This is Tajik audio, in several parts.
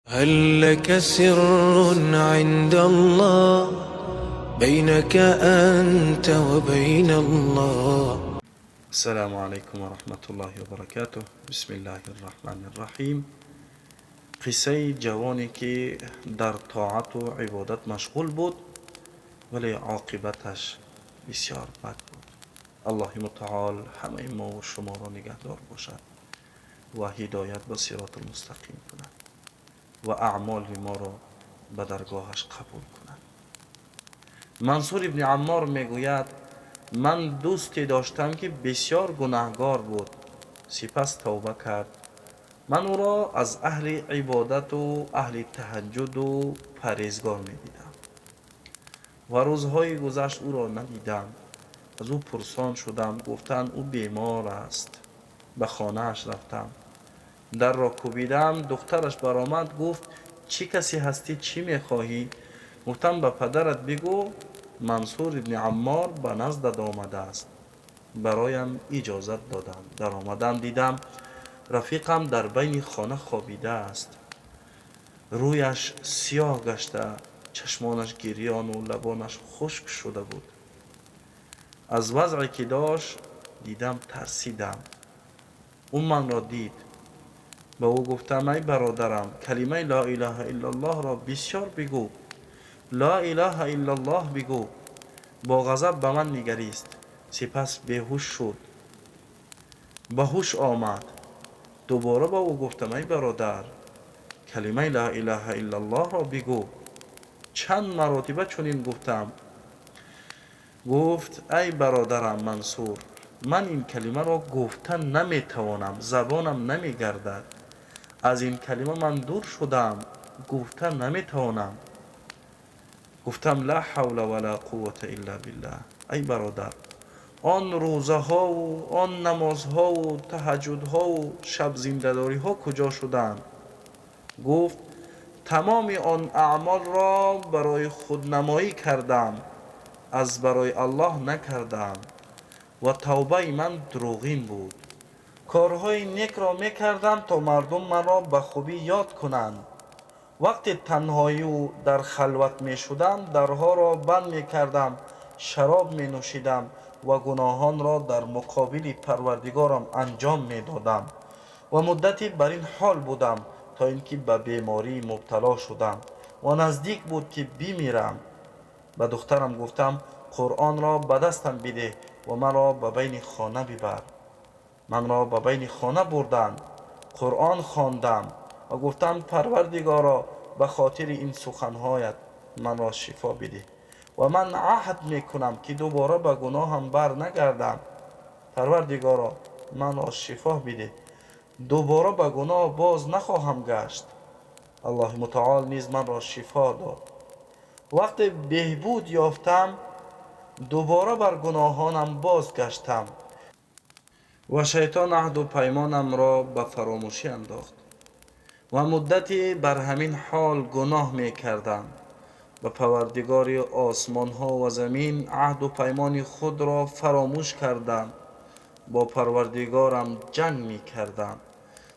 هل لك سر عند الله بينك أنت وبين الله؟ السلام عليكم ورحمة الله وبركاته. بسم الله الرحمن الرحيم. Қиссаи ҷавоне, ки дар тоату ибодат машғул буд, вале оқибаташ бисёр бад буд. Аллоҳи мутаол ҳамаи мову шуморо нигаҳдор бошад ва ҳидоят ба сироти мустақим кунад ва аъмоли моро ба даргоҳаш қабул кунад. Мансур ибни Аммор мегӯяд: ман дӯсте доштам, ки бисёр гунаҳгор буд, сипас тавба кард. Ман ӯро аз аҳли ибодату аҳли таҳаҷҷуду парҳезгор медидам ва рӯзҳои гузашт ӯро надидам. Аз ӯ пурсон шудам, гуфтанд, ӯ бемор аст. Ба хонааш рафтам, дарро кӯбидам, духтараш баромад, гуфт: «Чӣ касе ҳастӣ, чӣ мехоҳӣ?» Гуфтам: «Ба падарат бигӯ, Мансур ибни Аммор ба наздат омадааст». Бароям иҷозат доданд. Даромадам, дидам, рафиқам дар байни хона хобидааст, рӯяш сиёҳ гашта, чашмонаш гирёну лабонаш хушк шуда буд. Аз вазъе ки дошт дидам, тарсидам. Ӯ манро дид. Ба ӯ гуфтам: «Ай бародарам, калимаи ло илаҳа иллаллоҳро бисёр бигӯ, ло илаҳа иллаллоҳ бигӯ». Бо ғазаб ба ман нигарист, сипас беҳуш шуд. Ба ҳуш омад. Дубора ба ӯ гуфтам: «Ай бародар, калимаи ло илаҳа иллаллоҳро бигӯ». Чанд маротиба чунин гуфтам. Гуфт: «Ай бародарам Мансур, ман ин калимаро гуфта наметавонам, забонам намегардад. Аз ин калима ман дур шудам, гуфта наметавонам». Гуфтам: «Ла ҳавла вала қуввата илла биллаҳ. Ай бародар, он рӯзаҳову он намозҳову таҳаҷҷудҳову шабзиндадориҳо куҷо шуданд?» Гуфт: «Тамоми он аъмолро барои худнамоӣ кардам, аз барои Аллоҳ накардам ва тавбаи ман дурӯғин буд. Корҳои некро мекардам, то мардум маро ба хубӣ ёд кунанд. Вақте танҳоию дар халват мешудам, дарҳоро банд мекардам, шароб менӯшидам ва гуноҳонро дар муқобили Парвардигорам анҷом медодам ва муддате бар ин ҳол будам, то ин ки ба беморӣ мубтало шудам ва наздик буд, ки бимирам. Ба духтарам гуфтам: «Қуръонро ба дастам бидеҳ ва маро ба байни хона бибар». Манро ба байни хона бурданд, Қуръон хондам ва гуфтам: «Парвардигоро, ба хотири ин суханҳоят манро шифо бидеҳ ва ман аҳд мекунам, ки дубора ба гуноҳам бар нагардам. Парвардигоро, манро шифо бидеҳ, дубора ба гуноҳ боз нахоҳам гашт». Аллоҳи мутаол низ манро шифо дод. Вақте беҳбуд ёфтам, дубора бар гуноҳонам бозгаштам ва шайтон аҳду паймонамро ба фаромӯшӣ андохт ва муддате бар ҳамин ҳол гуноҳ мекардам. Ба Парвардигори осмонҳо ва замин аҳду паймони худро фаромӯш кардам, бо Парвардигорам ҷанг мекардам,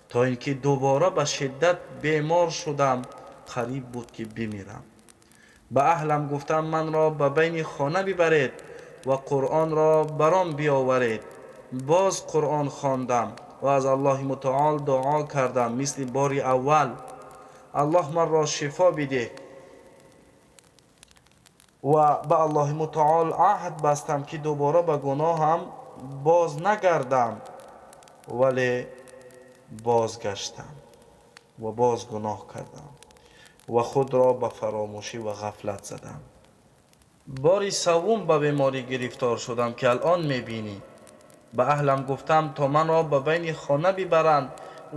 то ин ки дубора ба шиддат бемор шудам, қариб буд, ки бимирам. Ба аҳлам гуфтам: «Манро ба байни хона бибаред ва Қуръонро баром биёваред». Боз Қуръон хондам ва аз Аллоҳи мутаол дуо кардам, мисли бори аввал: «Аллоҳ, манро шифо бидеҳ». Ва ба Аллоҳи мутаол аҳд бастам, ки дубора ба гуноҳам боз нагардам, вале бозгаштам ва боз гуноҳ кардам ва худро ба фаромӯшӣ ва ғафлат задам. Бори саввум ба беморӣ гирифтор шудам, ки алон мебинӣ. Ба аҳлам гуфтам, то манро ба байни хона бибаранд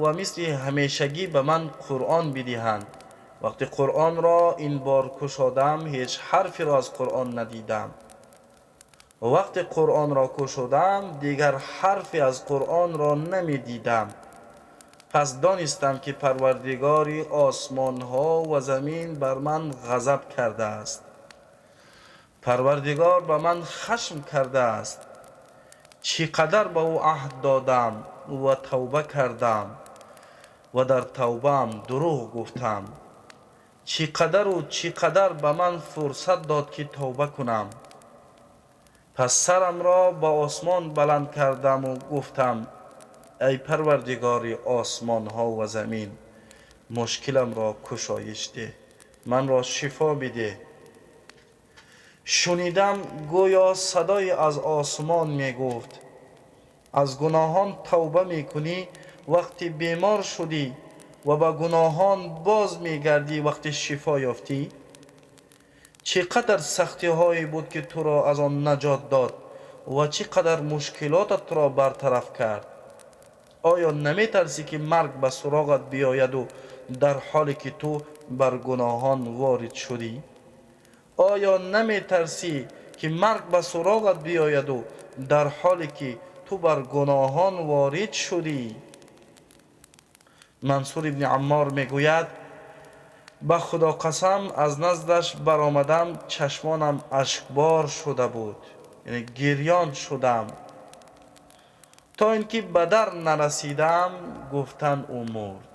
ва мисли ҳамешагӣ ба ман Қуръон бидиҳанд. Вақте Қуръонро ин бор кушодам, ҳеҷ ҳарферо аз Қуръон надидам. Вақте Қуръонро кушодам, дигар ҳарфе аз Қуръонро намедидам. Пас донистам, ки Парвардигори осмонҳо ва замин бар ман ғазаб кардааст, Парвардигор ба ман хашм кардааст. Чӣ қадар ба ӯ аҳд додам ва тавба кардам. ва дар тавбаам дурӯғ гуфтам. Чӣ қадару чӣ қадар ба ман фурсат дод, ки тавба кунам. Пас сарамро ба осмон баланд кардаму гуфтам: «Эй Парвардигори осмонҳо ва замин, мушкиламро кушоиш деҳ, манро шифо бидеҳ». Шунидам, гӯё садое аз осмон мегуфт: «Аз гуноҳон тавба мекунӣ, вақте бемор шудӣ, ва ба гуноҳон боз мегардӣ, вақте шифо ёфтӣ. Чӣ қадар сахтиҳое буд, ки туро аз он наҷот дод, ва чӣ қадар мушкилотат туро бартараф кард. Оё наметарсӣ, ки марг ба суроғат биёяду дар ҳоле ки ту бар гуноҳон ворид шудӣ? Оё наметарсӣ, ки марг ба суроғат биёяду дар ҳоле ки ту бар гуноҳон ворид шудӣ?» Мансур ибни Аммор мегӯяд: «Ба Худо қасам, аз наздаш баромадам, чашмонам ашкбор шуда буд, яъне гирён шудам. То ин ки ба дар нарасидам, гуфтанд: ӯ мурд».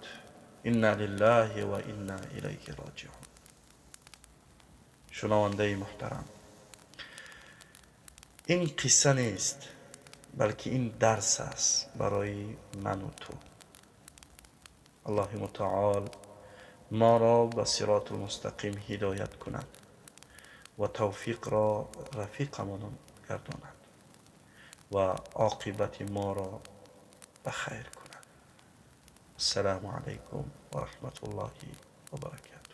Инна лиллаҳи ва инна илайҳи роҷиун. Шунавандаи муҳтарам, ин қисса нест, балки ин дарс аст барои ману ту. Аллоҳи мутаол моро ба сиротул мустақим ҳидоят кунад ва тавфиқро рафиқамон гардонад ва оқибати моро ба хайр кунад. Ассалому алайкум ва раҳматуллоҳи ва баракатуҳ.